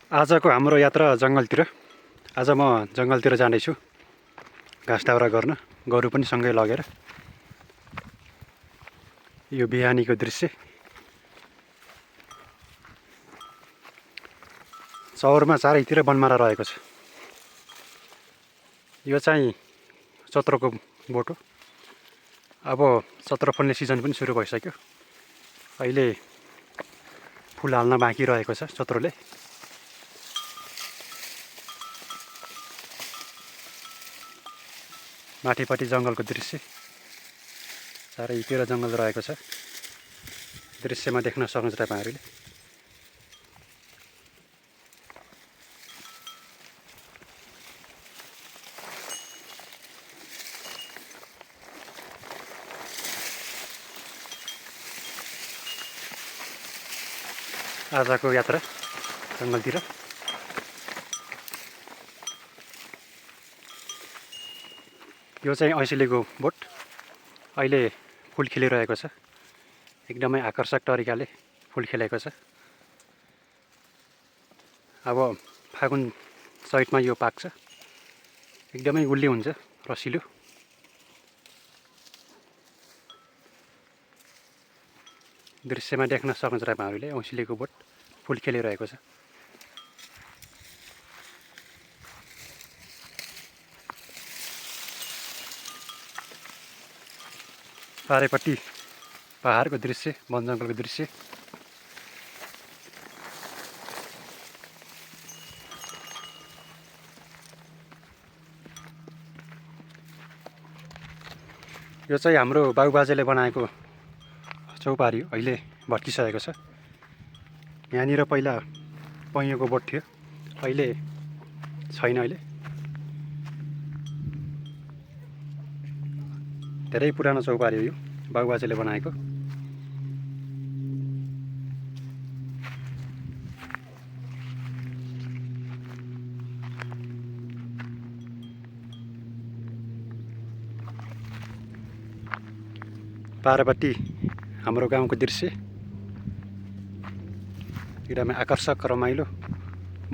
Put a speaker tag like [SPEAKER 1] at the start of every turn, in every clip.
[SPEAKER 1] आजको हाम्रो यात्रा जङ्गलतिर। आज म जङ्गलतिर जाँदैछु घाँस दाउरा गर्न, गोरु पनि सँगै लगेर। यो बिहानीको दृश्य। चौरमा चारैतिर बनमारा रहेको छ। यो चाहिँ चत्रोको बोट हो। अब चत्रो फल्ने सिजन पनि सुरु भइसक्यो। अहिले फुल हाल्न बाँकी रहेको छ चत्रोले। माथिपट्टि जङ्गलको दृश्य, चारैतिर जङ्गल रहेको छ। दृश्यमा देख्न सक्नुहुन्छ तपाईँहरूले। आजको यात्रा जङ्गलतिर। यो चाहिँ ऐँसिलीको बोट। अहिले फुल खिलिरहेको छ। एकदमै आकर्षक तरिकाले फुल खिलेको छ। अब फागुन चैतमा यो पाक्छ। एकदमै गुलियो हुन्छ, रसिलो। दृश्यमा देख्न सक्नुहुन्छ तपाईँहरूले औँसीलीको बोट फुल खेलिरहेको छ। पारेपट्टि पहाडको दृश्य, वन जङ्गलको दृश्य। यो चाहिँ हाम्रो बाबुबाजेले बनाएको चौपारी हो। अहिले भत्किसकेको छ। यहाँनिर पहिला पैँयोको बोट थियो, अहिले छैन। अहिले धेरै पुरानो चौपारी हो यो, बाबुबाजेले बनाएको। पारपट्टि हाम्रो गाउँको दृश्य, एकदमै आकर्षक, रमाइलो,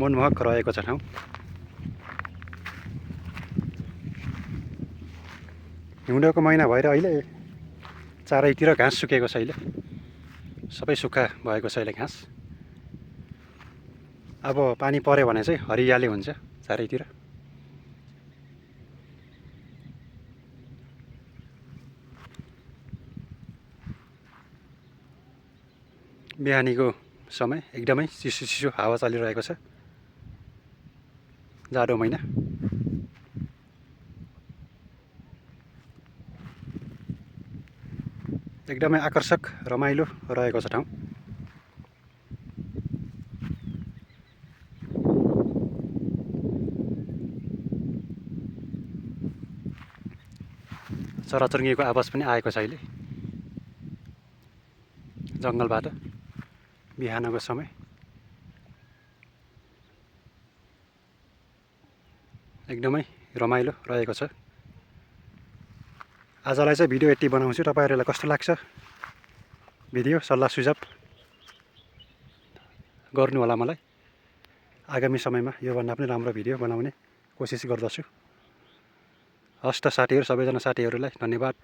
[SPEAKER 1] मनमोहक रहेको छ ठाउँ। हिउँदको महिना भएर अहिले चारैतिर घाँस सुकेको छ। अहिले सबै सुक्खा भएको छ अहिले घाँस। अब पानी पर्यो भने चाहिँ हरियाली हुन्छ चारैतिर। बिहानीको समय एकदमै चिसो चिसो हावा चलिरहेको छ। जाडो महिना। एकदमै आकर्षक, रमाइलो रहेको छ ठाउँ। चराचुरुङ्गीको आवाज पनि आएको छ अहिले जङ्गलबाट बिहानको समय। एकदमै रमाइलो रहेको छ। आजलाई चाहिँ भिडियो यति बनाउँछु। तपाईँहरूलाई कस्तो लाग्छ भिडियो, सल्लाह सुझाव गर्नु होला मलाई। आगामी समयमा योभन्दा पनि राम्रो भिडियो बनाउने कोसिस गर्दछु। हस् त साथीहरू, सबैजना साथीहरूलाई धन्यवाद।